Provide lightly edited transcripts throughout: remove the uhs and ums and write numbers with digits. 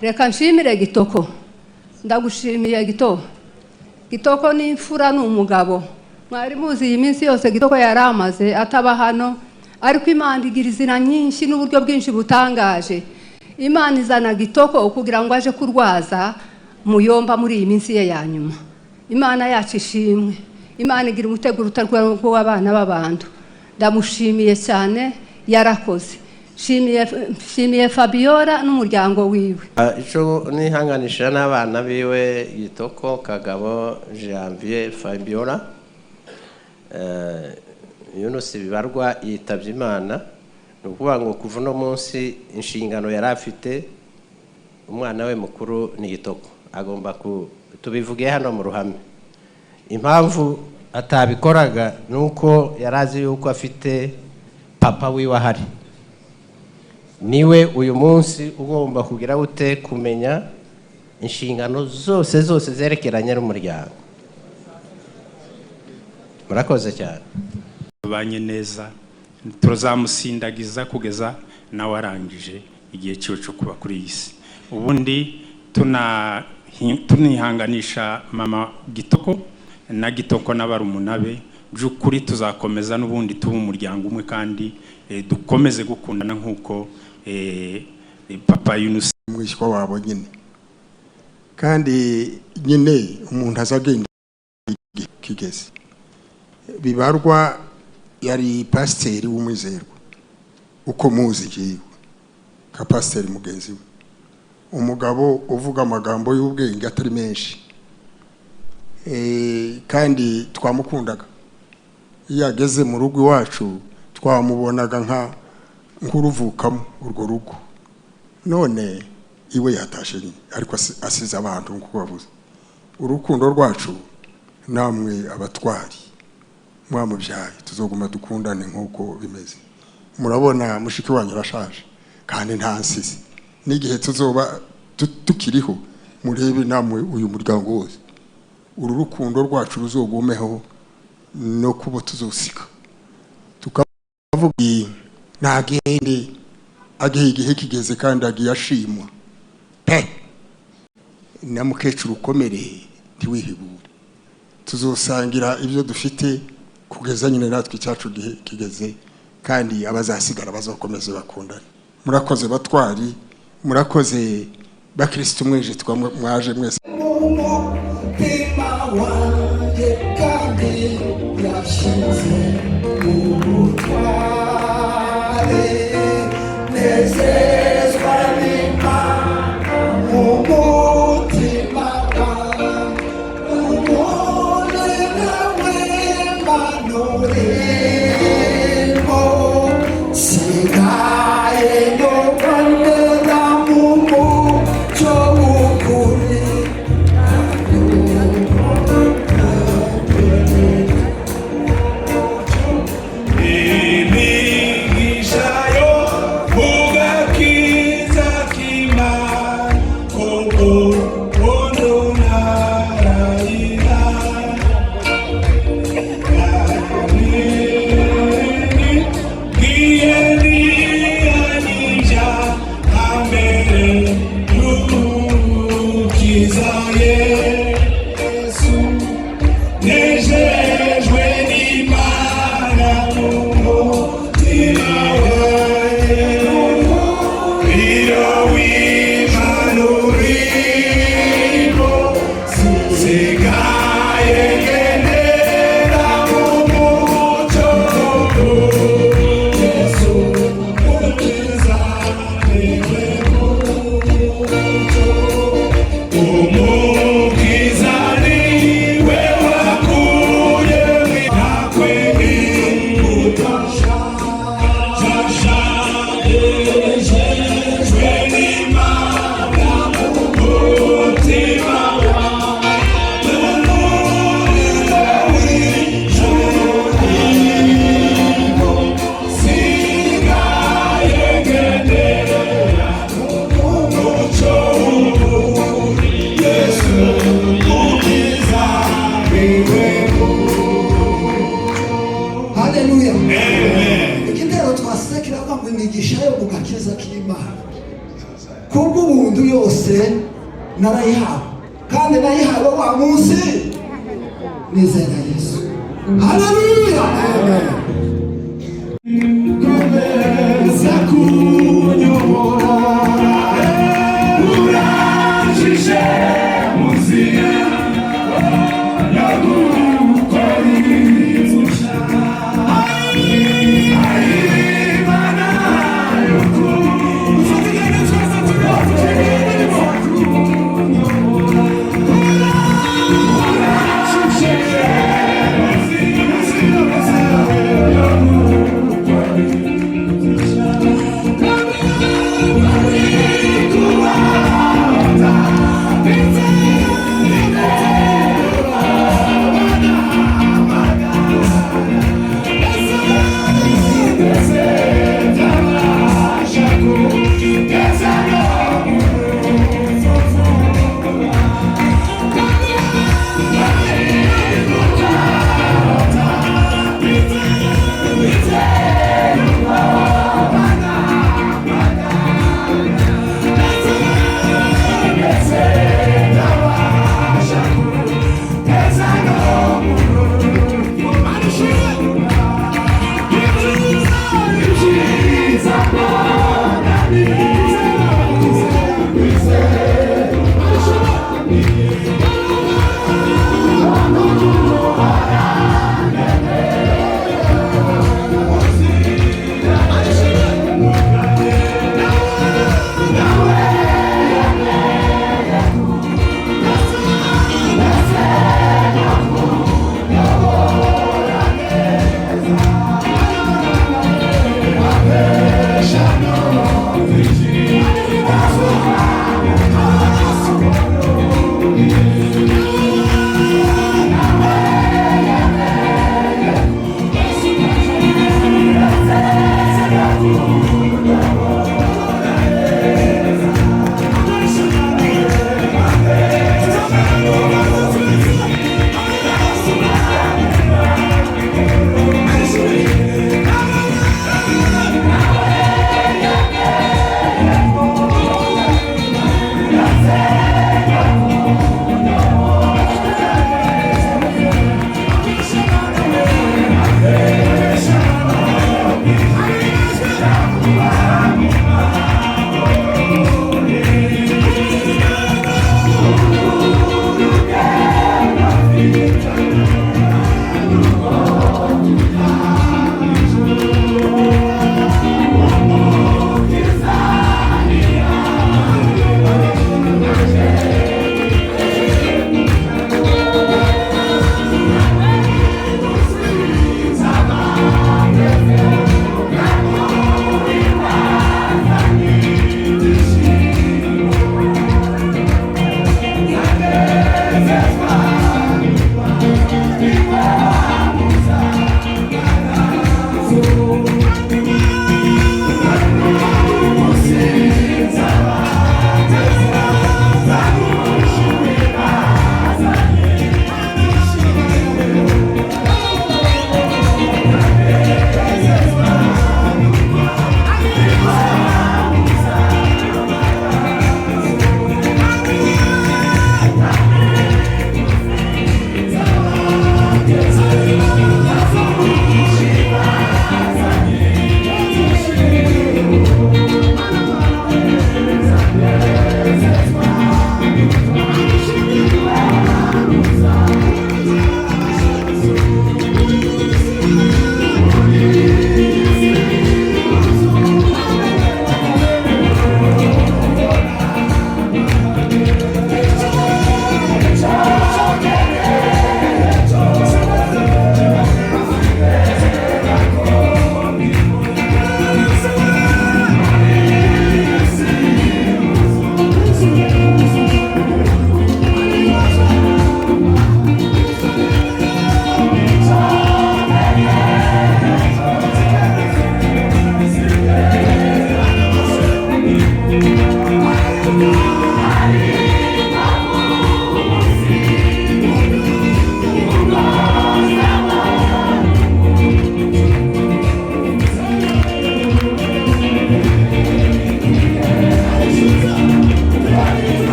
Reka nshimire Gitoko. Ndagushimiye, Gito. Gitoko ni imfura, ni umugabo. Mwari muzi iyi minsi yose Gitoko yari amaze ataba hano, ariko Imana igira izina nyinshi n'uburyo bwinshi butangaje. Imana izana Gitoko kugira ngo aje kurwaza Muyomba muri iyi minsi ye ya nyuma. Imana yacu ishimwe. Imana igira umuteguro utarwa w'abana b'abantu. Ndamushimiye cyane, yarakoze. Nshimiye Fabiola n'umuryango wiwe. Ico nihanganisha n'abana biwe, Gitoko, Kagabo, Janvier, Fabiola. Yunus Bibarwa yitabye Imana. Ni ukuvuga ngo kuva uno munsi inshingano yari afite, umwana we mukuru ni Gitoko, agomba ku tubivuge hano mu ruhame. Impamvu atabikoraga ni uko yari azi yuko afite papa wiwe ahari, niwe uyu munsi ugomba kugira ute kumenya inshingano zose zose zerekeranye n'umuryango. Murakoze cyane. Tubanye neza, tuzamusindagiza kugeza nawe arangije igihe cyiwe cyo kuba kuri iyi si. Ubundi tunihanganisha mama Gitoko na Gitoko n'abarumuna be. By'ukuri tuzakomeza n'ubundi tuba umuryango umwe kandi dukomeze gukundana nk'uko papa Yunus Mwishywa wabo nyine, kandi nyine umuntu aza agenda igihe kigeze. Bibarwa yari pasiteri w'umwizerwa, uko muzi njyewe nka pasiteri mugenzi we, umugabo uvuga amagambo y'ubwenge atari menshi. Kandi twamukundaga. Iyo ageze mu rugo iwacu twamubonaga nka nk'uruvukamo urwo rugo. None iwe yatashe nyine, ariko asize abantu nk'uko bavuze. Urukundo rwacu namwe abatwari mwamubyaye, tuzoguma dukundane nk'uko bimeze. Murabona mushiki wanyu arashaje kandi nta nsizi. N'igihe tuzoba tukiriho, murebe namwe uyu muryango wose, uru rukundo rwacu ruzogumeho no kuba tuzosika tukavuga nagende agihe igihe kigeze, kandi agiye ashimwa pe. Na mukecuru, ukomere, ntiwihebure. Tuzosangira ibyo dufite kugeza nyine natwe icyacu gihe kigeze, kandi abazasigara bazakomeze bakundane. Murakoze batwari, murakoze bakirisitu mweje mwaje mwese. Umutima wanjye kandi yashyize ubutware, nezezwa n'Imana mu mutima wanjye, umuriro w'Imana urimo sigaye nubonera mu mucyo w'ukuri. Yose narayihawe, kandi nayihawe wa munsi nizera Yesu. Haleluya, amen. Komeza kunyobora, Urancishe mu nzira yo gukora ibyo ushaka. Imana y'ukuri, urancishe mu nzira.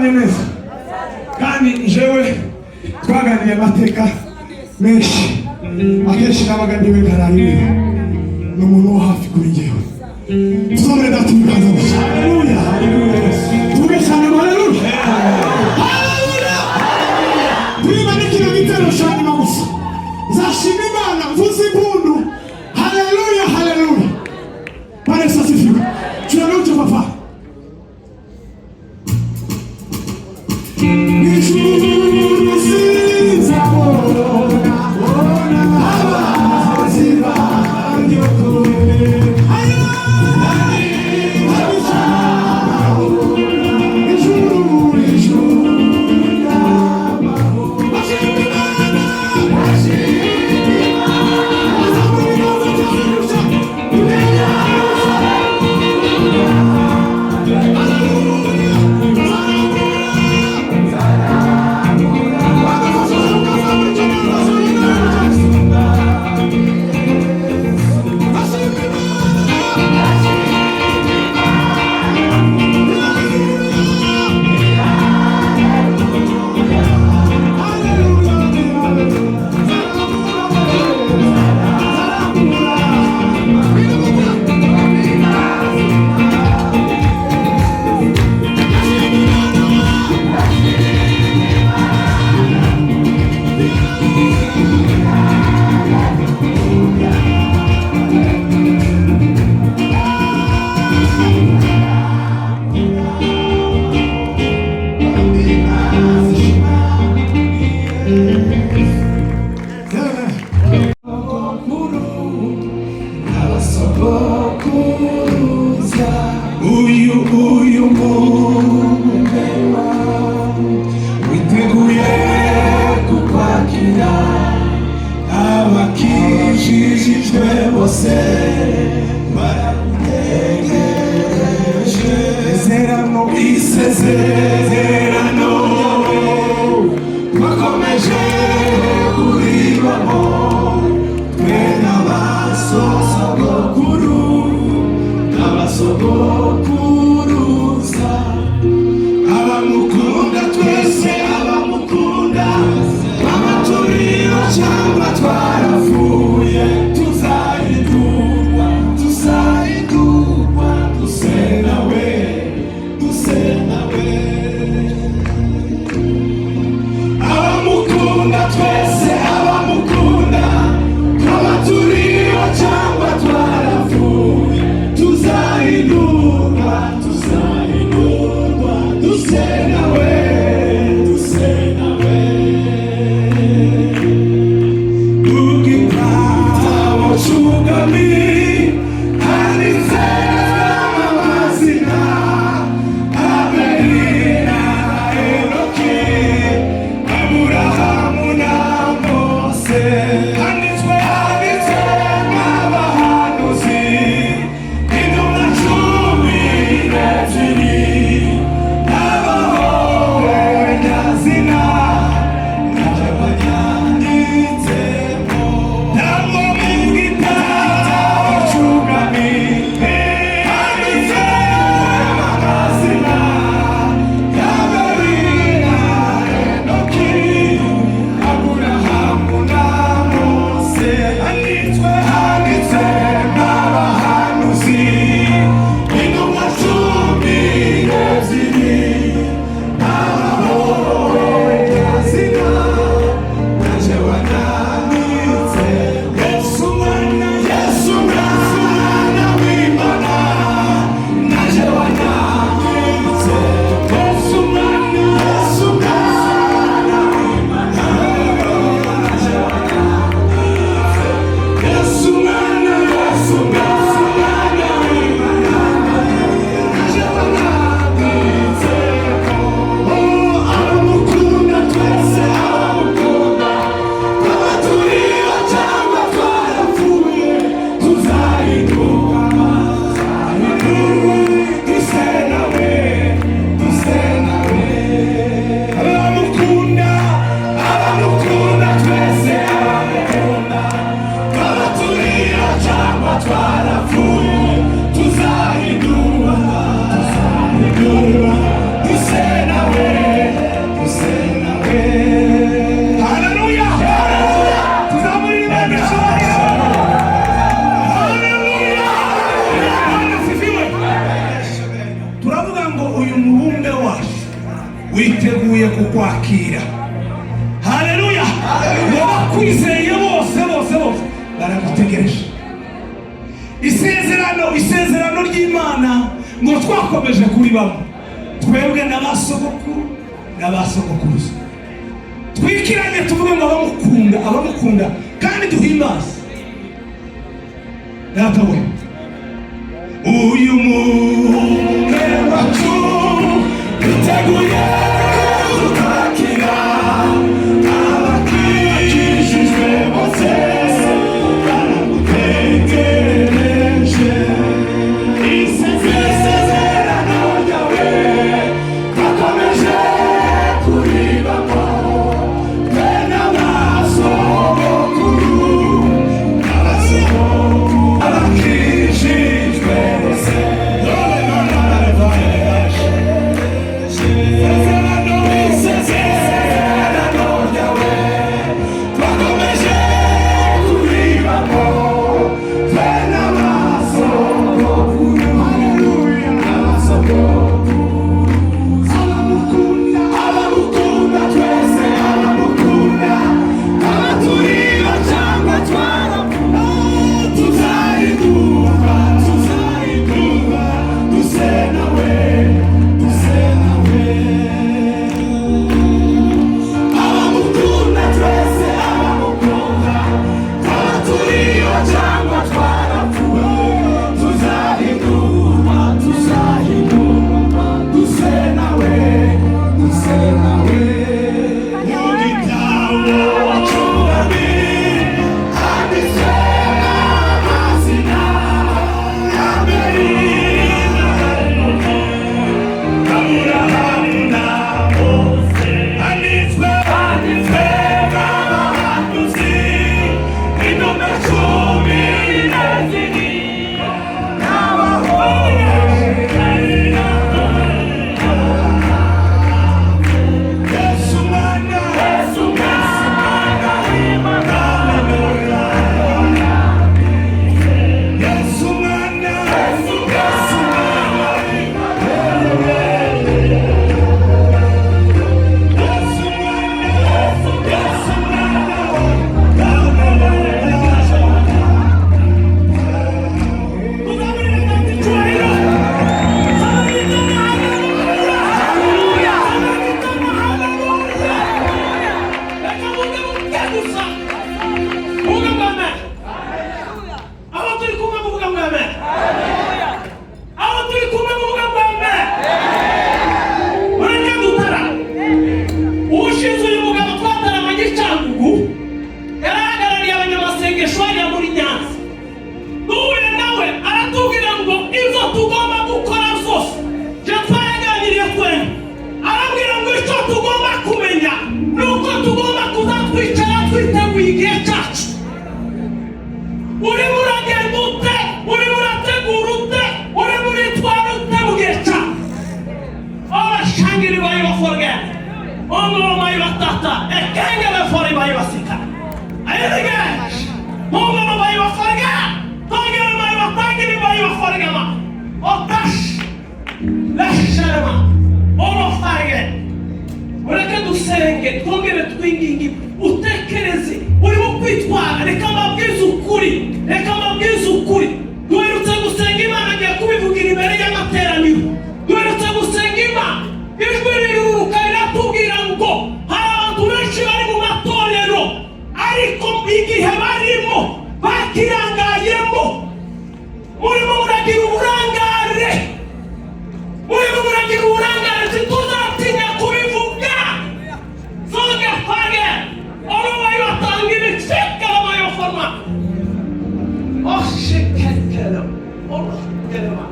Twabanye neza kandi jewe twaganiriye amateka menshi. Akenshi nabaga ndiwe, nkarara iwe. Ni umuntu wo hafi kuri njyewe. Tuzamure Data ibiganza gusa. Haleluya, tuvuge cyane ngo haleluya, haleluya. Turima n'ikino gitero cya nyuma gusa. Nzashima Imana mvuze impundu. Haleluya, haleluya. Bwana Yesu asifiwe. Tunaruta papa. Ijuru sinzabona abazi banjye kure. Ijuru, ijuru ry'amahoro. Bashima Imana, bashima Imana. Bazamura ibiganza byabo gutya. Abasogokuruza uyu mumena witeguye kukwakira, abakijijwe bose baragutegereje. Isezerano, isezerano twakomeje kuribamo twe n'abasogokuru n'abasogokuruza, abamukunda twese, abamukunda baba turiho cyangwa twarapfuye, tuzahindurwa, tuzahindurwa duse nawe, duse nawe. Abamukunda twese, abamukunda twaba turiho cyangwa twarapfuye, tuzahindurwa. Witeguye kukwakira. Haleluya! Abakwizeye bose bose bose baragutegereje. Isezerano ry'Imana ngo twakomeje kuribamo, twebwe n'abasogokuru n'abasogokuruza. Twikiranye tuvuge ngo abamukunda, abamukunda, kandi duhimbaze Data we. Uyu mumwe wacu witeguye kukwakira, abakijijwe bose baragutegereje. Isezerano ryawe twakomeje kuribamo, twe n'abasogokuru, abasogokuru, abakijijwe bose. Isezerano ryawe twakomeje kuribamo, twe n'abasogokuru, abasogokuruza, abamukunda, abamukunda twese, abamukunda, abaturiba cyangwa twarapfuye, tuzahinduka, tuzahinduka, duse nawe, duse nawe. Abamukunda twese, abamukunda, abaturiba cyangwa twarapfuye, tuzahinduka, tuzahinduka, duse nawe, duse nawe. Mu gitabo cy'ubwami handitswe amazina ya mbere, Aburahamu na Mose, handitswe n'abahanuzi, intumwa 12 n'abahungu. Yesu mwana, Yesu mwana w'Imana, Yesu mwana, Yesu mwana w'Imana, Yesu mwana, Yesu mwana w'Imana. Icyubahiro. Haleluya! Reka mvuge mvuge gusa. Mvuge ngo amen. Aho turi kumwe muvuga ngo amen. Aho turi kumwe muvuga ngo amen. Mureke dutara. Ubushize uyu mugabo twataramanye i Cyangugu, yarahagarariye abanyamasengesho hariya muri Nyanza. Duhuye nawe aratubwira ngo ibyo tugomba gukora zose, je twaraganiriye twembi, arabwira ngo icyo tugomba kumenya ni uko tugomba kuza twicara twiteguye igihe cyacu. Urimo uragenda ute? Urimo urategura ute? Urimo uritwara ute mu gihe cyawe? Abashangiri bayibaforge ongoma bayibatata ekenge before bayibasika ayirige mongoma bayibaforge tongere bayibatangiri bayibaforgema otash lesherema orofarge. Mureke dusenge, twongere twinginge. Utekereze urimo kwitwara. Reka mbabwize ukuri, reka mbabwize ukuri. Duherutse gusenga Imana, agiye kubivugira imbere y'amateraniro. Duherutse gusenga Imana, ijwi riruruka riratubwira ngo hari abantu benshi bari mu matorero, ariko igihe barimo bakirangayemo. Murimo muragira uburangare, murimo muragira uburangare, ntituzatinya kubivuga. Zonge fage orobayo batangira icekarabayo forma oshekekero orokerema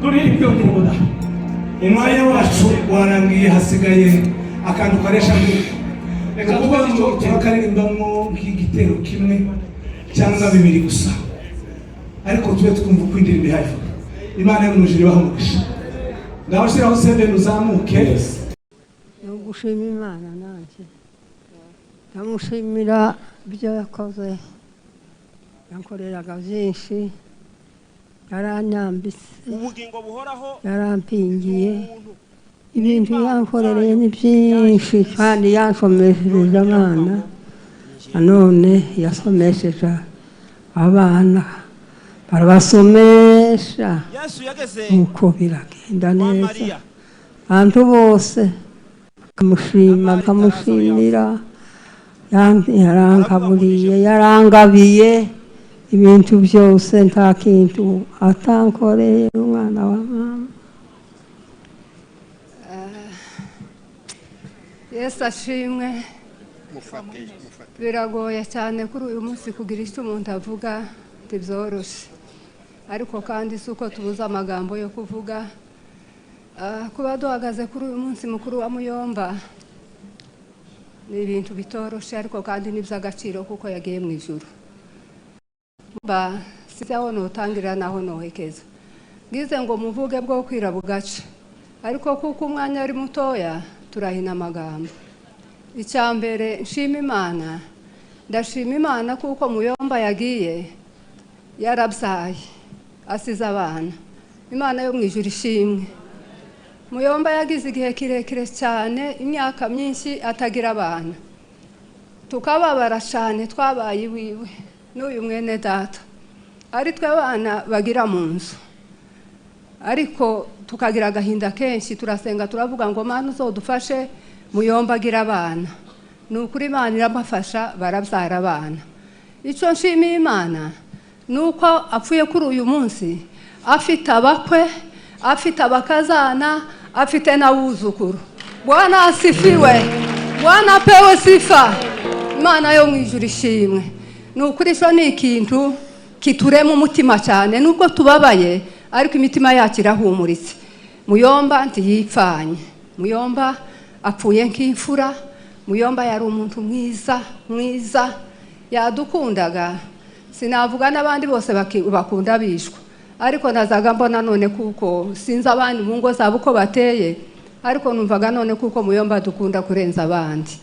turirimbe ndirimbo. Umwanya wacu warangiye, hasigaye akantu karesha. Reka Kuvuga tuvuge ngo icyo. turakaririmba nk'igitero kimwe cyangwa bibiri gusa, ariko tube twumva uko indirimbo ihavuga. Imana yo mu ijuru ibahe umugisha. Ngaho shyiraho sebeni uzamuke. Ni ugushima Imana, nanjye ndamushimira ibyo yakoze. Yankoreraga byinshi, yaranyambitse, Ubugingo buhoraho yarampingiye. Ubuntu. Ibintu yankorereye ni byinshi kandi yansomesheje abana, nanone yasomesheje abana barabasomesha, nuko biragenda neza. Abantu bose bakamushima, bakamushimira. Yarangaburiye, yarangabiye ibintu byose, nta kintu atankoreye umwana wa mama. Yesu ashimwe. Biragoye cyane kuri uyu munsi kugira icyo umuntu avuga, ntibyoroshe, ariko kandi si uko tubuze amagambo yo kuvuga. Kuba duhagaze kuri uyu munsi mukuru wa Muyomba ni ibintu bitoroshe, ariko kandi ni iby'agaciro kuko yagiye mu ijuru. Sinzi aho notangira naho nohekeza, ngize ngo muvuge bwo kwira bugace, ariko kuko umwanya ari mutoya turahina amagambo. Icya mbere nshima Imana, ndashima Imana kuko Muyomba yagiye yarabyaye asize abana. Imana yo mu ijuru ishimwe. Muyomba yagize igihe kirekire cyane, imyaka myinshi atagira abana, tukababara cyane. Twabaye iwiwe n'uyu mwene data, ari twe abana bagira mu nzu, ariko tukagira agahinda kenshi. Turasenga turavuga ngo Mana uzodufashe Muyomba agira abana. Ni ukuri Imana irabafasha, barabyara abana. Icyo nshimiye Imana ni uko apfuye kuri uyu munsi afite abakwe, afite abakazana, afite n'abuzukuru. Bwana asifiwe, Bwana apewe sifa. Imana yo mu ijuru ishimwe. Ni ukuri cyo ni ikintu kiturema umutima cyane, nubwo tubabaye ariko imitima yacu irahumuritse. Muyomba ntiyipfanye, Muyomba apfuye nk'imfura. Muyomba yari umuntu mwiza mwiza, yadukundaga. Sinavuga n'abandi bose bakunda bishwa, ariko nazaga mbona none kuko sinzi abandi mu ngo zabo uko bateye, ariko numvaga none kuko Muyomba dukunda kurenza abandi.